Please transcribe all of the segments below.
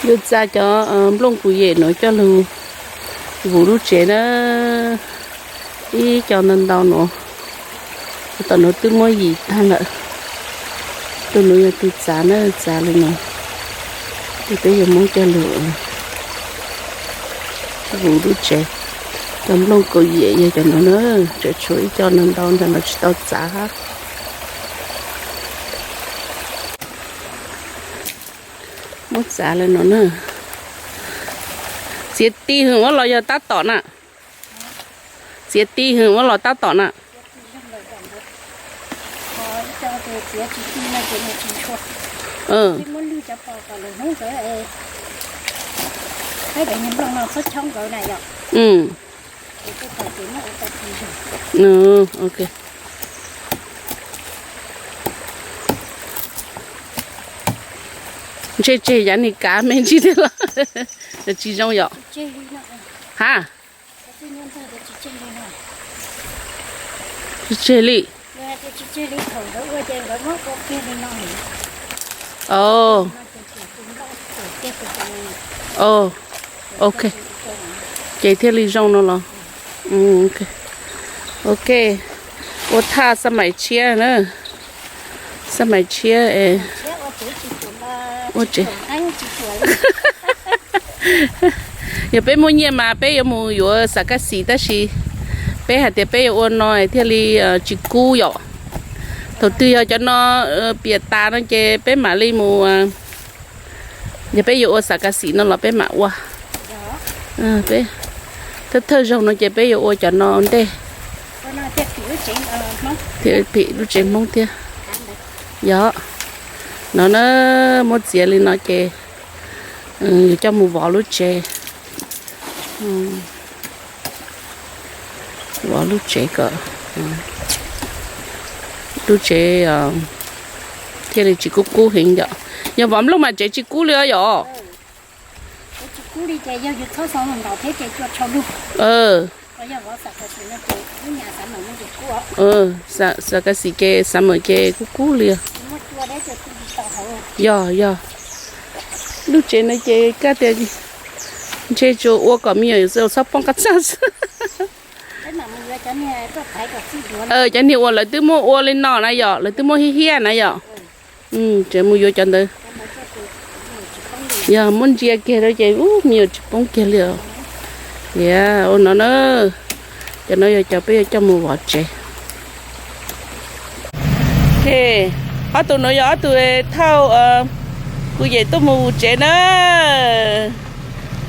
Yus txav cov nplooj kuv yem nuav coj lug vus lub tsev na, ib co ntau ntau nuav. Tom nuav twb muab yim tag lawm. Tus nuav yog tus txav na, txav li no. Tes peb yuav muab coj lug vus lub tsev. Cov nplooj kuv yem yog cov nuav na, tseem tshuav ib co ntau ntau ntawm no tsis tau txav hab. Muab txav li no na. Txiav ti hwv ua los yog tab tom na? Txiav ti hwv ua los tab tom na? Ntshe tseg yav ni kav me ntsis thiab los tsis zoo yom? Ha, tsis tseg li. O, ok, ces thiaj li zoo no los? Ok, ua thaj xab maim tshiab na. Xab maim tshiab es ua tsev. Yog peb muaj nyiaj mas peb yuav mus yuav xav kaj xim, tab sis peb hais tias peb yuav ua no thiaj li tsis kub yom. Thaum twg yog cov no piam tas no ces peb mam li mus, yog peb yuav ua xav kaj xim no los peb mam ua. Peb thawj thawj zaug no ces peb yuav ua cov no ntej. Thiab phim lub tsev Hmoob thiab. Yog no na, muab txiav li no ces yuav coj mus vov lub tsev. Vov lub tsev kom lub tsev thiaj li tsis kub kub heev yom. Yog vov nplooj mas tsev tsis kub li os yom. Xav kaj xim ces xav mas ces kub kub li. Yog, yog. Lub tsev no ces kaj tias ntshe tsuas ua kom me nyuam txhob poob qab txaj xwb. Cov niag uas lawv twb muab ua li no na yom, lawv twb muab hiab hiab na yom. Tseem mus yuav cov ntawd. Yog muab ntsia kiag rau ces ub me nyuam tsis poob kiag li os. Ua no na, cov no yog cov peb yuav coj mus vov tsev. Ob tug no yog ob tug thauj kuv yem tuaj mus vus tsev na.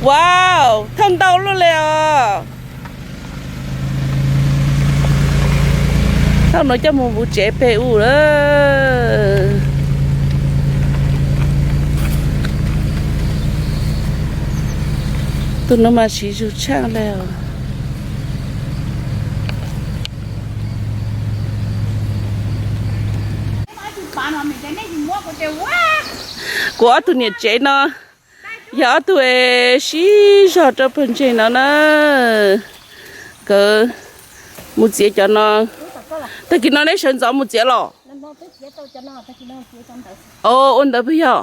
Wow, thauj ntau luaj li os. Thauj no coj mus vus tsev peg u lawm. Tus no mas siv zug tshaj li os. Kuv ob tug niam tsev no yog ob tug sib zog rau pawg ntseeg no na. Nkawd mus txiav cov no. Tag kis no neb sawv ntxov mus txiav los? O, ua ntawd puas yog?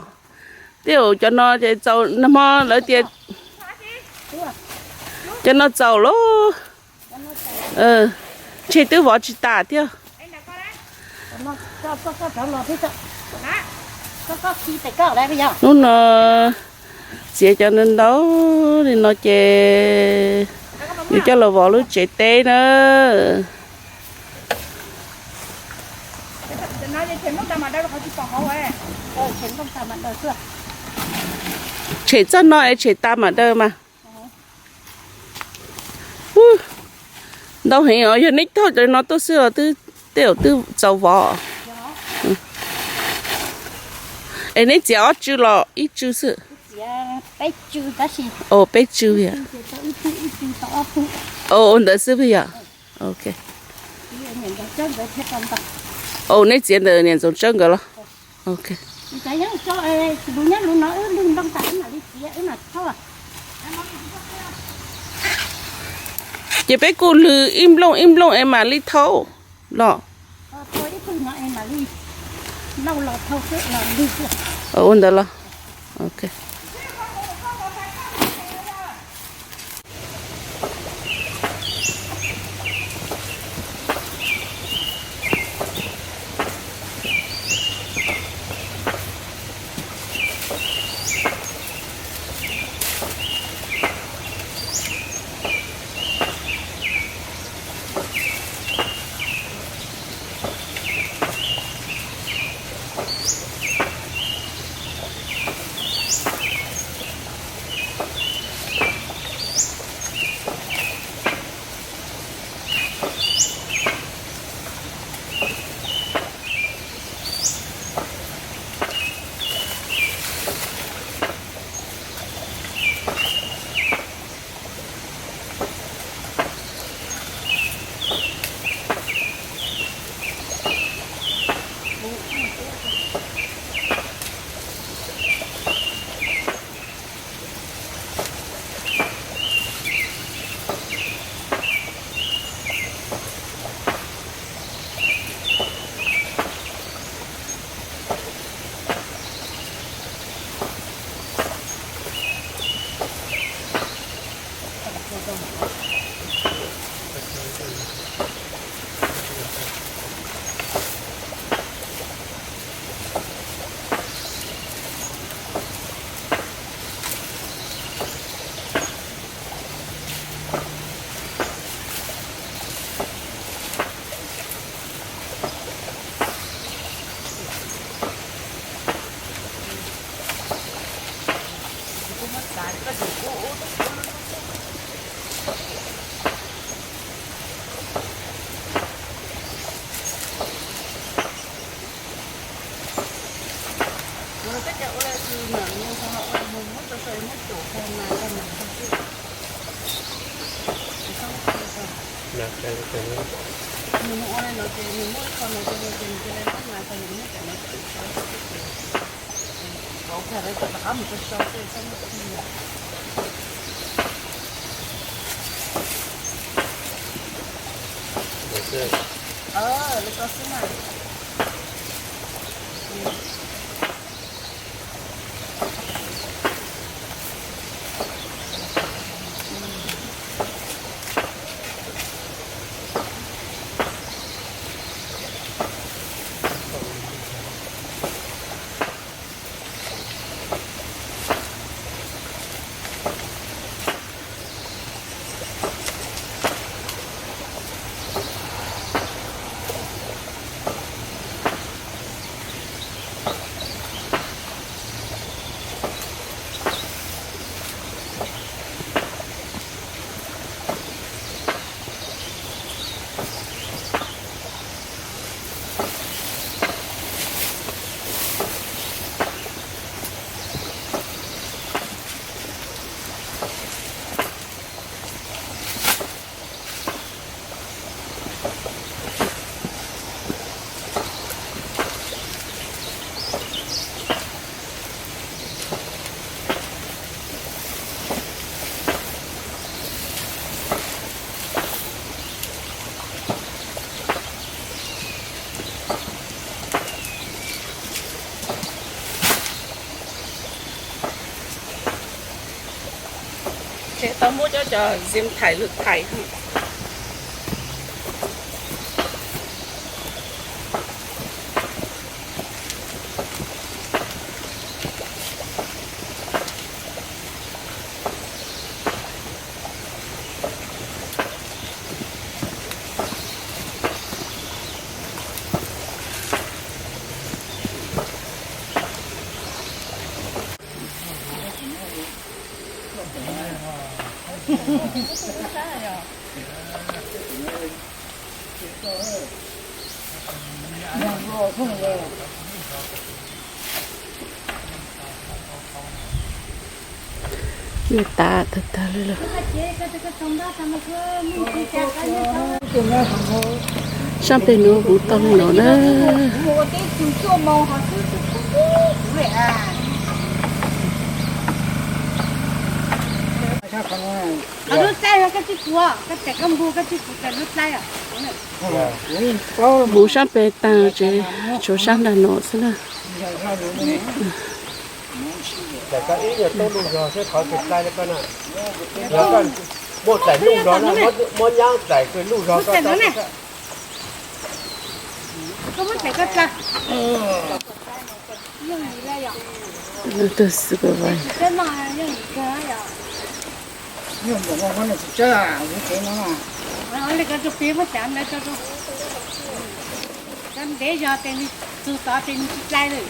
Tej zaum cov no txaus, nag hmo lawv tias cov no txaus lawm. Ntshe twb vov tsis tas thiab. Hnub no txiav cov ntau ntau li no ces yuav coj los vov lub tsev teb na. Tshem txoj no es tshem tas mam daws mas. Ntau heev os, yog neb thauj cov no tuaj xwb los twb, tej zaum twb txaus vov. Es neb txiav ob tsw los ib tsw xwb? O, peb tsw yom. O, ntawd xwb puas yog? Ok. O, neb txiav ntawm niam Ntxoov Tsawb nkawd los? Ok. Ces peb kuj lwg ib nplooj ib nplooj es mam li thauj los? Ua ntawd los? Ok. Tseem tau muab cov cov xiam thais lwm thais. Nws tas tag tag li lawm. Sab pem nuav huv tau li no na. Huv sab pem taag ces tshuav sab ntawm no xwb na. Muab txais luj zog, muab nyab txais luj zog. Tug xwb koj vais. Ntev zog tes nws txug tod tes nws tsis dlai lawm.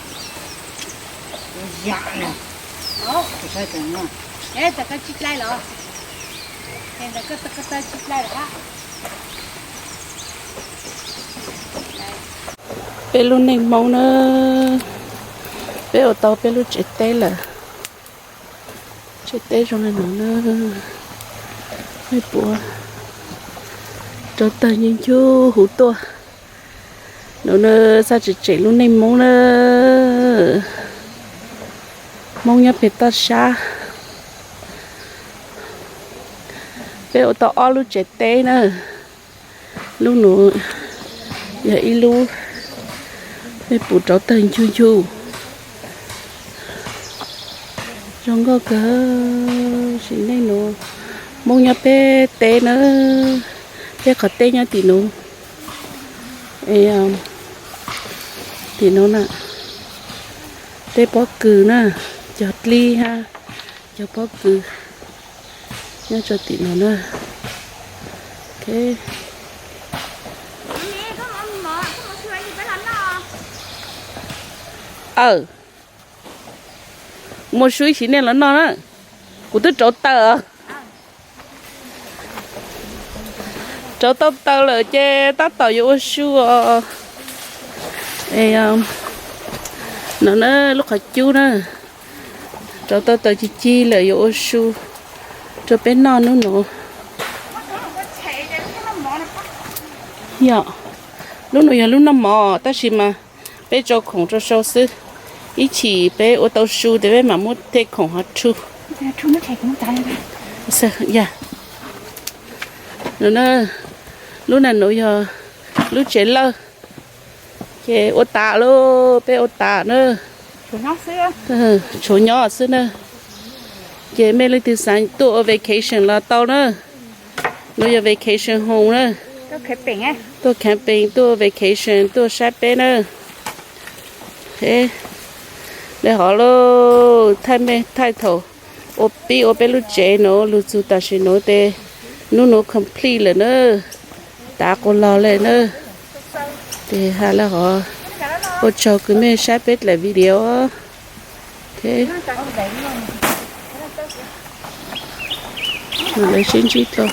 Tes koj tsis dlai los? Tes ntawd koj taw tsis dlai lawm hab. Peb lub neej Hmoob na, peb ua tau peb lub tsev teb lawm. Tsev teb zoo li no na, mej puas rau tawg ncu ncu huv tuaj. Nuav na, xav tseem tseem lub neej Hmoob na, Hmoob nyob peg toj sab. Peb ua tau ob lub tsev teb na. Lub nuav yog ib lub, mej puas rau tawg ncu ncu. Zoo nkauj kawg, sim neej nuav Hmoob nyob peb teb na, peb qhov teb nyob tim nuav. Tim nuav na, teb pob kws na, cog dlib hab cog pob kws nyob rau tim nuav na. Aw, muaj sub ib sim nej los noj na. Kuv twb rauv taws os. Rauv tau taws lawm ces tab tom yuav ua su os. No na, lub qhov cub na. Rauv tau taws cig cig lawm yuav ua su rau peb noj hnub no. Yog, lub no yog lub noj mov tab sis mas peb tso khoom rau sau xwb. Ib chim peb ua tau su ces peb mam muab tej khoom hov rhu. Yog, lub na, lub na nuav yog lub tsev lawj. Ces ua tas lauj, peb ua tas na. Tshuav nyob xwb na. Ces mej leej twg xav tuaj ua vacation los tau na. Nuav yog vacation home na. Tuaj camping, tuaj vacation, tuaj saib peb na. Le hov lauj, thaij mej thaij thaum ua pib ua peb lub tsev nuav lug txug tam sim nuav tes nub nuav complete lawm na. Tav quas log le na. Tes has le hov, ua tsaug kws mej saib peb dlaim video. Mam le sib ntsib dlua.